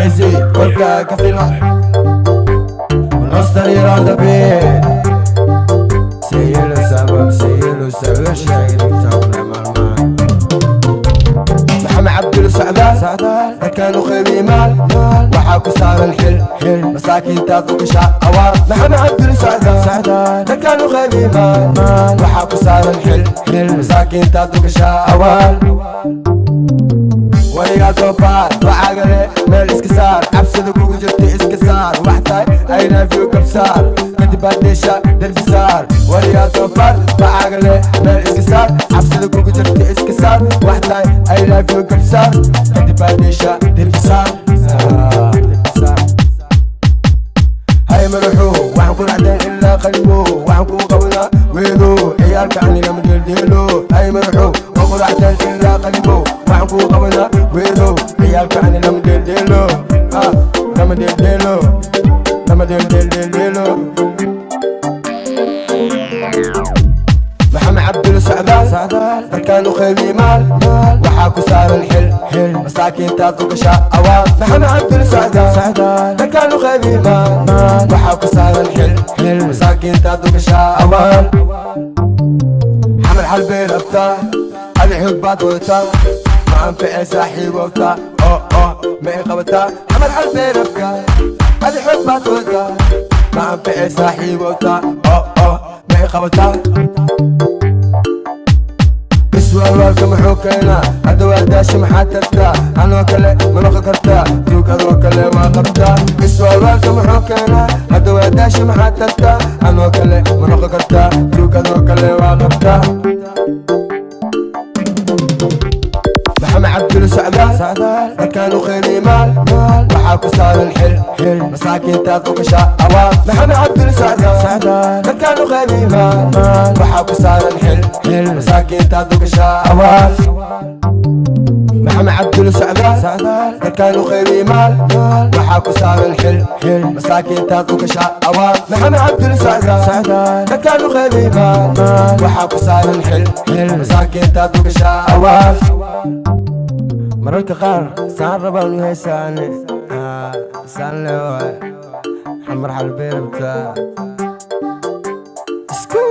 Kaysi korka ka filo. Nostalgia on the beat. Sayelo sabab sayelo sabab sheegay maalmahan. Maxamed Cabdul Socdaal, dadkaanu qaybi maal, waxaa ku saaran xil, xil masaakiintaad u gashaa awaal. Maxamed Cabdul Socdaal, dadkaanu qaybi maal, waxaa ku saaran xil, xil masaakiintaad u gashaa awaal. Warigaa doofaar lacagale meel iska saar, cabsida kugu jirta iska saar, wax tahay I love you kabsaar, kadib baad dheesha derbi saar. Warigaa doofaar lacagale meel iska saar, cabsida kugu jirta iska saar, wax tahay I love you kabsaar, kadib baad dheesha derbi saar, derbi saar. Hay madaxu, waxaan ku raacdeen ilaa qalbo, waxaan kuu qabanaa weedo, ciyaalka ani lama dheeldheelo. Hay madaxu, waan ku raacdeen ilaa qalbo, waxaan kuu qabanaa weedo, ciyaalka ani lama dheeldheelo. Ah, lama dheeldheelo, lama dheeldheeldheeldheelo. Maxamed Cabdul Socdaal, dadkaanu qaybi maal, waxaa ku saaran xil, xil masaakiintaad u gashaa awaal. Maxamed Cabdul Socdaal, dadkaanu qaybi maal, waxaa ku saaran xil, xil masaakiintaad u gashaa awaal. Xamar xalbay rabtaa, adi xog baad wadataa, ma anficay saaxiibowtaa oo oo ma i qabataa. Xamar xalbay rabtaa, adi xog baad wadataa, ma anficay saaxiibowtaa oo oo ma i qabataa. Iswaalwaalka muxuu keenaa? Hadda waa daasha, maxaa tartaa? Anoo kale ma noqon kartaa? Tuug adoo kale waa qabtaa. Iswaalwaalka muxuu keenaa? Hadda waa daasha, maxaa tartaa? Anoo kale ma noqon kartaa? Tuug adoo kale waa qabtaa. Maxamed Cabdul Socdaal, dadkaanu qaybi maal, waxaa ku saaran xil, xil masaakiintaad u gashaa awaal. Maxamed Cabdul Socdaal, dadkaanu qaybi maal, waxaa ku saaran xil, xil masaakiintaad u gashaa awaal. Maxamed Cabdul Socdaal, dadkaanu qaybi maal, waxaa ku saaran xil, xil masaakiintaad u gashaa awaal. Maxamed Cabdul Socdaal, dadkaanu qaybi maal, waxaa ku saaran xil, xil masaakiintaad u gashaa awaal. Mararka qaar saan rabaan u heesaane, saan le waay, Xamar xalbay rabtaa. Isku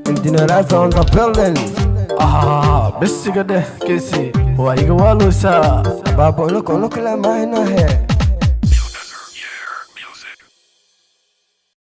Engineer Alpha on the building. Ah, besiga dheh, geesi waa iga waaluysaa. Baabo, unuka unuka le maahinahe.